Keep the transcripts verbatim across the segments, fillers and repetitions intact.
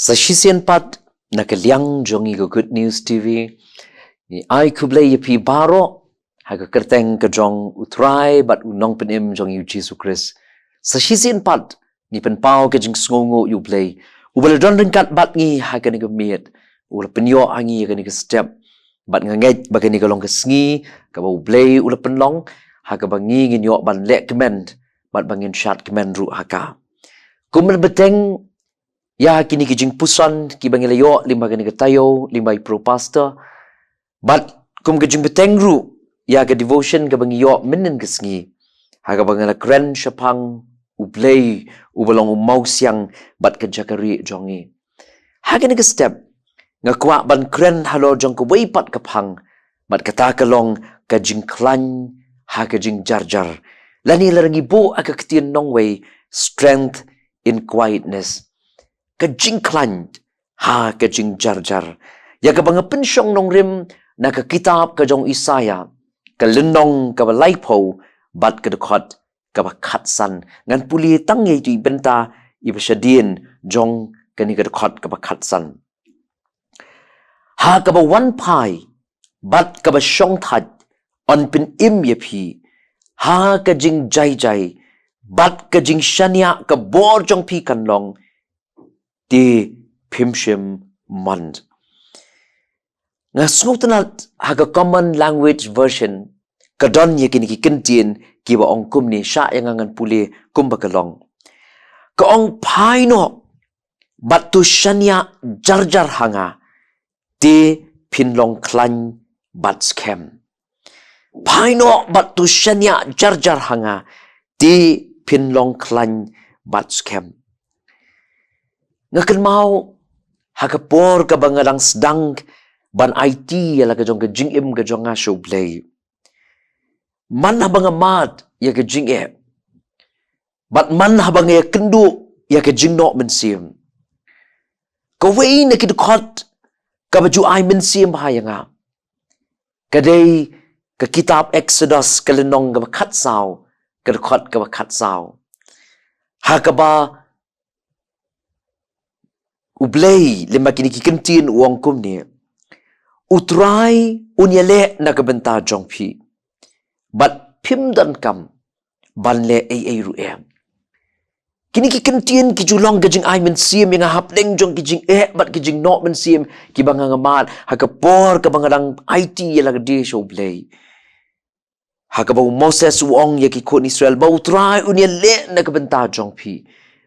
Sa shisien pat, na ka liang jong ngi ka Good News T V, ngi ai khublei ïa phi baroh ha ka kyrteng ka jong U Trai bad U Nongpynim jong ngi U Jisu Khrist. Sa shisien pat, ngi pynpaw ka jingsngewnguh ïa U Blei uba la don ryngkat bad ngi ha kane ka miet, u la pynïoh ha ngi ïa kane ka step. Bad nga ngeit ba kane ka long ka sngi kaba U Blei u la pynlong ha kaba ngi ngin ïoh ban leh kmen bad ba ngin shad kmen ruh ha ka. Kum ban bteng ïa kine ki jingpuson kiba ngi la ïoh lyngba kane ka taïew lyngba i Pro Pastor, bad kum ka jingbteng ruh ïa ka devotion kaba ngi ïoh mynhynnin ka sngi, ha kaba nga la kren shaphang U Blei uba long u mawsiang bad ka jaka rieh jong ngi. Ha kane ka step, nga kwah ban kren halor jong kawei pat ka phang, bad kata ka long ka jingkhlaiñ ha ka jingjarjar, lane lada ngi buh ha ka ktien nongwei, strength in quietness. Ka jingkhlaiñ ha ka jingjarjar, ïa kaba nga pynshong nongrim na ka kitab ka jong u Isaïah, ka lynnong kaba laiphew bad ka dkhot kaba khatsan. Ngan pule tang ïa itu i bynta iba shadien jong kane ka dkhot kaba khatsan. Ha kaba wan phai bad kaba shongthait yn pynim ïa phi, ha ka jingjaijai bad ka jingshaniah ka bor jong phi kan long, te phim shym mon. Nga sngewtynnat ha ka Common Language Version ka don ïa kine ki kyntien kiba ong kumne, shah ïa nga ngan pule kumba ka long. Ka ong, phai noh bad to shaniah jarjar ha nga, te phin long khlaiñ bad skhem. Phai noh bad to shaniah jarjar ha nga, te phin long khlaiñ bad skhem. Nga kynmaw ha ka por kaba nga dang sdang ban aiti ïa la ka jong ka jingim ka jong nga sha U Blei. Man haba nga mad ïa ka jingeh, bad man haba nga ïakynduh ïa ka jingnoh mynsiem, kawei na ki dkhot kaba ju ai mynsiem bha ïa nga ka dei ka kitab Exodus ka lynnong kaba khatsaw, ka dkhot kaba khatsaw, ha kaba U Blei lyngba kine ki kyntien u ong kumne, U Trai un ïaleh na ka bynta jong phi, bad phim donkam ban leh ei ei ruh em. Kine ki kyntien ki ju long ka jingai mynsiem ïa nga hapdeng jong ki jingeh bad ki jingnoh mynsiem kiba nga nga mad ha ka por kaba nga dang aiti ïa la ka die sha U Blei. Ha kaba u Moses u ong ïa ki khun Israel ba U Trai un ïaleh na ka bynta jong phi,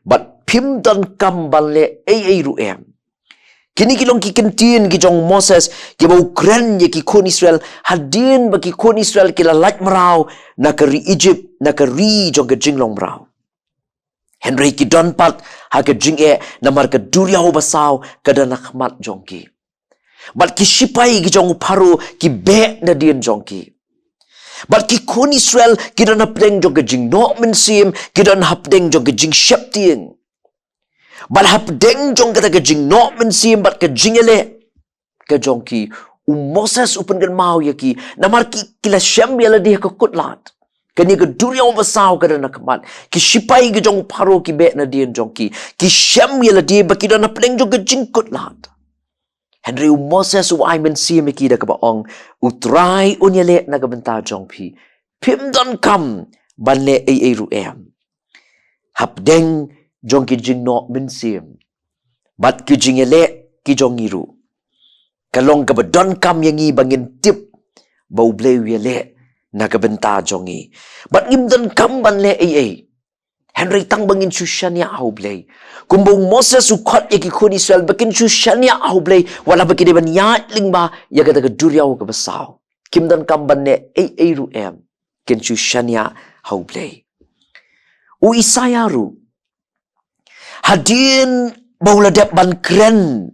bad phim donkam ban leh ei ei ruh em. Kine ki long ki kyntien ki jong u Moses kiba u kren ïa ki khun Israel hadien ba ki khun Israel ki la lait mraw na ka ri Egypt, na ka ri jong ka jinglong mraw. Hynrei ki don pat ha ka jingeh namar ka duriaw basaw ka don ha khmat jong ki. Bad ki shipai ki jong u Pharaoh ki beh nadien jong ki. Bad ki khun Israel ki don hapdeng jong ka jingnoh mynsiem, ki don hapdeng jong ka jingsheptieng. Bad hapdeng jong kata ka jingnoh mynsiem bad ka jingïaleh ka jong ki, u Moses u pynkynmaw ïa ki, namar ki, ki la shem ïa lade ha ka kutlad. Kane ka duriaw basaw ka don ha khmat. Ki shipai ki jong u Pharaoh ki beh nadien jong ki. Ki shem ïa lade ba ki don hapdeng jong ka jingkutlad. Hynrei u Moses u ai mynsiem ïa ki da kaba ong, U Trai un ïaleh na ka bynta jong phi. Phim donkam ban leh ei ei ruh em. Hapdeng jong ki jingnoh mynsiem bad ki jingïaleh ki jong ngi ruh, ka long kaba donkam ïa ngi ba ngin tip ba U Blei u ïaleh na ka bynta jong ngi. Bad ngim donkam ban leh ei ei, hynrei tang ba ngin shu shaniah ha U Blei. Kumba u Moses u khot ïa ki khun Israel ba kin shu shaniah ha U Blei wat la ba ki dei ban ïaid lyngba ïa kata ka duriaw kaba saw. Kim donkam ban leh ei ei ruh em, kin shu shaniah ha U Blei. U Isaïah ruh, hadien ba u la dep ban kren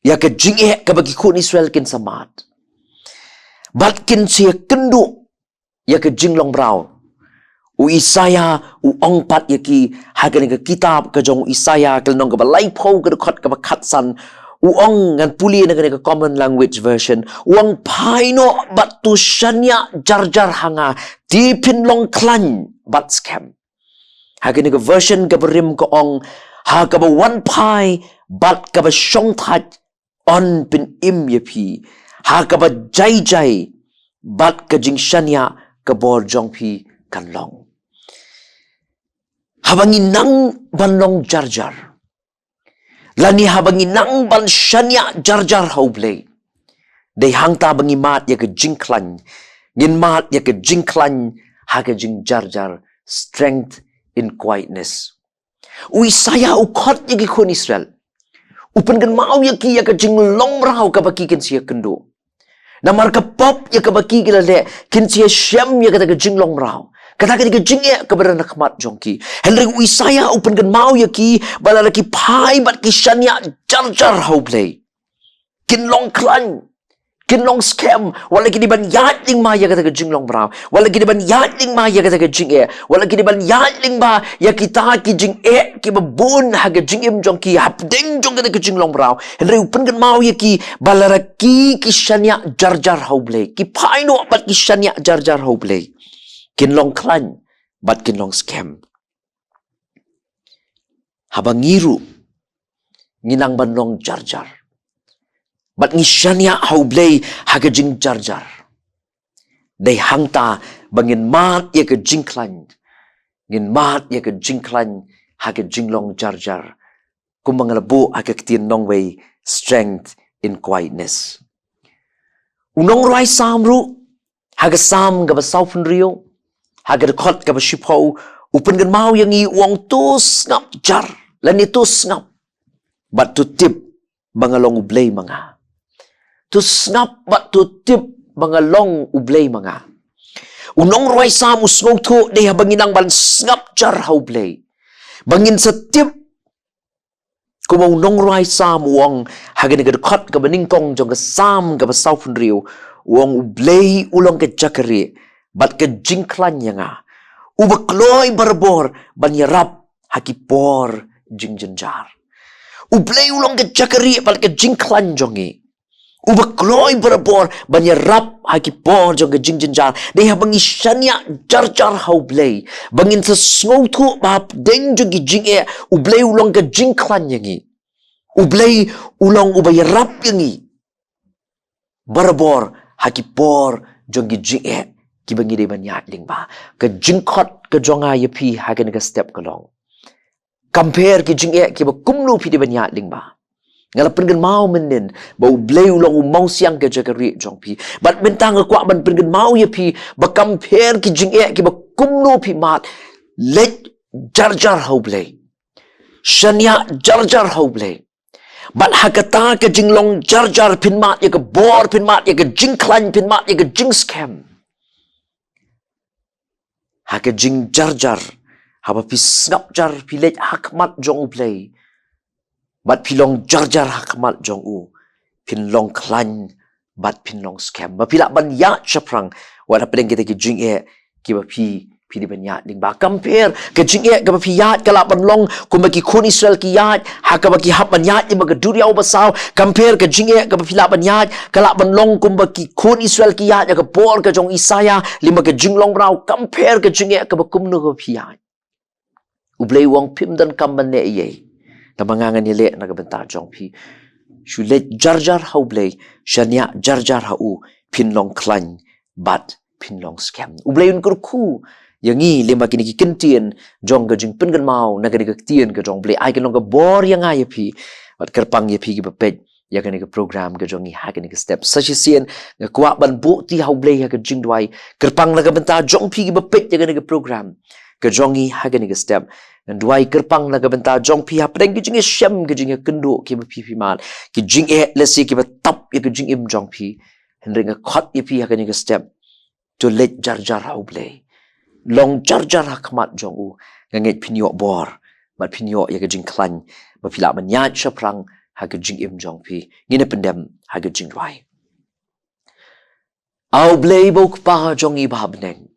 ïa ka jingeh kaba ki khun Israel kin sa mad bad kin sa ïakynduh ïa ka jinglong mraw, u Isaïah u ong pat ïa ki ha kane ka kitab ka jong u Isaïah ka lynnong kaba laiphew ka dkhot kaba khatsan. U ong, ngan pule na kane ka Common Language Version, u ong, phai noh bad to shaniah jarjar ha nga, te phin long khlaiñ bad skhem. Ha kane ka version kaba rim ka ong, ha kaba wan phai bad kaba shongthait yn pynim ïa phi, ha kaba jai jai bad ka jingshaniah ka bor jong phi kan long. Haba ngi nang ban long jar jar, lane haba ngi nang ban shaniah jar jar ha U Blei, dei hangta ba ngi mad ïa ka jingkhlaiñ, ngin mad ïa ka jingkhlaiñ ha ka jingjar jar, strength in quietness. U Isaïah u khot ïa ki khun Israel, u pynkynmaw ïa ki ïa ka jinglong mraw kaba ki kin sa ïakynduh. Namar ka pop ïa kaba ki ki la leh, kin sa ïashem ïa kata ka jinglong mraw, kata ka dei ka jingeh kaba don ha khmat jong ki. Hynrei u Isaïah u pynkynmaw ïa ki ba lada ki phai bad ki shaniah jar jar ha U Blei, kin long khlaiñ, kin long skhem. Wat la ki dei ban ïaid lyngba ïa kata ka jinglong mraw, wat la ki dei ban ïaid lyngba ïa kata ka jingeh, wat la ki dei ban ïaid lyngba ïa kita ki jingeh kiba bun ha ka jingim jong ki hapdeng jong kata ka jinglong mraw, hynrei u pynkynmaw ïa ki ba lada ki ki shaniah jar jar ha U Blei, ki phai noh bad ki shaniah jar jar ha U Blei, kin long khlaiñ bad kin long skhem. Haba ngi ruh ngi nang ban long jar jar bad ngi shaniah ha U Blei ha ka jingjar jar, dei hangta ba ngin mad ïa ka jingkhlaiñ, ngin mad ïa ka jingkhlaiñ ha ka jinglong jar jar, kumba nga la buh ha ka ktien nongwei, strength in quietness. U nongrwai Salm ruh, ha ka Salm kaba sawphew hynriew, ha ka dkhot kaba shiphew, u pynkynmaw ïa ngi, u ong, to sngap jar, lane to sngap bad to tip ba nga long U Blei ma nga. To sngap bad to tip ba nga long U Blei ma nga. U nongrwai Salm u sngewthuh dei haba ngi nang ban sngap jar ha U Blei, ba ngin sa tip, kumba u nongrwai Salm u ong ha kane ka dkhot kaba nyngkong jong ka Salm kaba sawphew hynriew, u ong, U Blei u long ka jaka rieh bad ka jingkhlaiñ ïa nga, uba kloi barabor ban ïarap ha ki por jingjynjar. U Blei u long ka jaka rieh bad ka jingkhlaiñ jong ngi, uba kloi barabor ban ïarap ha ki por jong ka jingjynjar. Dei haba ngi shaniah jar jar ha U Blei, ba ngin sa sngewthuh ba hapdeng jong ki jingeh, U Blei u long ka jingkhlaiñ ïa ngi, U Blei u long uba ïarap ïa ngi barabor ha ki por jong ki jingeh kiba ngi dei ban ïaid lyngba. Ka jingkhot ka jong nga ïa phi ha kane ka step ka long, compare ki jingeh kiba kumno phi dei ban ïaid lyngba. Nga la pynkynmaw mynnin ba U Blei u long u mawsiang ka jaka rieh jong phi. Bad mynta nga kwah ban pynkynmaw ïa phi ba compare ki jingeh kiba kumno phi mad, leit jar jar ha U Blei, shaniah jar jar ha U Blei. Bad ha kata ka jinglong jar jar phin mad ïa ka bor, phin mad ïa ka jingkhlaiñ, phin mad ïa ka jingskhem. Ha ka jingjar jar, haba phi sngap jar, phi leit ha khmat jong U Blei, bad phi long jar jar ha khmat jong u, phin long khlaiñ bad phin long skhem, ba phi lah ban ïaid shaphrang wat hapdeng kita ki jingeh kiba phi, phi dei ban ïaid lyngba. Compare ka jingeh kaba phi ïaid ka lah ban long kumba ki khun Israel ki ïaid ha kaba ki hap ban ïaid lyngba ka duriaw basaw. Compare ka jingeh kaba phi lah ban ïaid ka lah ban long kumba ki khun Israel ki ïaid ha ka por ka jong Isaïah lyngba ka jinglong mraw. Compare ka jingeh kaba kumno kaba phi ïaid. U Blei u ong phim donkam ban leh ei ei, namar nga ngan ïaleh na ka bynta jong phi. Shu leit jar jar ha U Blei, shaniah jar jar ha u, phin long khlaiñ bad phin long skhem. U Blei un kyrkhu ïa ngi lyngba kine ki ktien jong ka jingpynkynmaw na kane ka ktien ka jong U Blei. Ai kan long ka bor ïa nga ïa phi bad kyrpang ïa phi kiba peit ïa kane ka program ka jong ngi ha kane ka step. Sa shisien nga kwah ban buh kti ha U Blei ha ka jingduwai, kyrpang na ka bynta jong phi kiba peit ïa kane ka program ka jong ngi ha kane ka step. Ngan duwai kyrpang na ka bynta jong phi hapdeng ki jingïashem, ki jingïakynduh kiba phi phi mad, ki jingeh lehse kiba tap ïa ka jingim jong phi. Hynrei nga khot ïa phi ha kane ka step, to leit jar jar ha U Blei, long jar jar ha khmat jong u. Nga ngeit phin ïoh bor bad phin ïoh ïa ka jingkhlaiñ ba phi lah ban ïaid shaphrang ha ka jingim jong phi. Ngin ïa pyndem ha ka jingduwai. A U Blei ba u Kpa jong ngi ba ha bneng,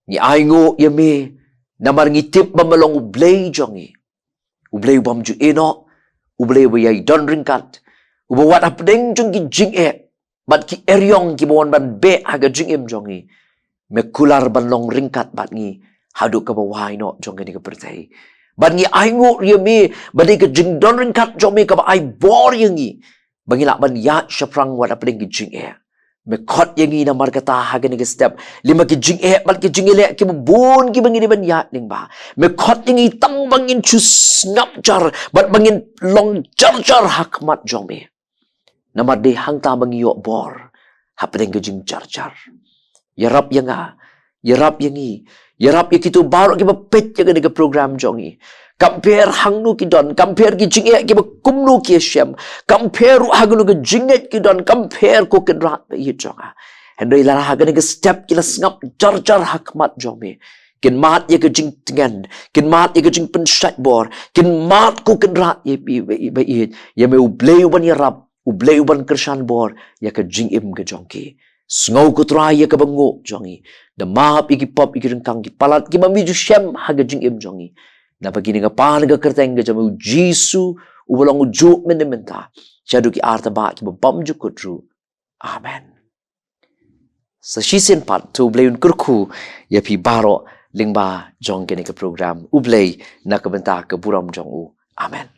ngi ainguh ïa me namar ngi tip ba me long U Blei jong ngi, U Blei u bym ju ïehnoh, U Blei uba ïai don ryngkat, uba wat hapdeng jong ki jingeh bad ki eriong kiba wan ban beh ha ka jingim jong ngi, me kular ban long ryngkat bad ngi haduh kaba wai noh jong kane ka pyrthei. Bad ngi ainguh ïa me ba dei ka jingdon ryngkat jong me kaba ai bor ïa ngi ba ngi lah ban ïaid shaphrang wat hapdeng ki jingeh. Me khot ïa ngi namar kata ha kane ka step, lymda ki jingeh bad ki jingeh leh kiba bun kiba ngi dei ban ïaid lyngba, me khot ïa ngi tang ba ngin shu sngap jar bad ba ngin long jar jar ha khmat jong me. Namar dei hangta ba ngi ïoh bor hapdeng ka jingjar jar. Ïarap ïa nga, ïarap ïa ngi, ïarap ïa kito baroh kiba peit ïa kane ka program jong ngi. Kam pher hangno ki don, kam pher ki jingeh kiba kumno ki ïashem, kam pher ruh hangno ka jingngeit ki don, kam pher, ko Kynrad ba ïeit jong nga. Hynrei lada ha kane ka step ki la sngap jar jar ha khmat jong me, kin mad ïa ka jingtngen, kin mad ïa ka jingpynshait bor, kin mad, ko Kynrad ïa, ïa, ïa, ïa me U Blei uban ïarap, U Blei uban kyrshan bor ïa ka jingim ka jong ki. Sngew, ko Trai, ïa kaba nguh jong ngi. Da map ïa ki pop, ïa ki ryngkang, ki palat kiba me ju shem ha ka jingim jong ngi. Naba kine nga pan ha ka kyrteng ka jong me U Jisu uba long ujuh mynne mynta, shaduh ki artaba kiba bymjukut ruh. Amen. Sa shisien pat, to U Blei un kyrkhu ïa phi baroh lyngba jong kane ka program U Blei na ka bynta ka burom jong u. Amen.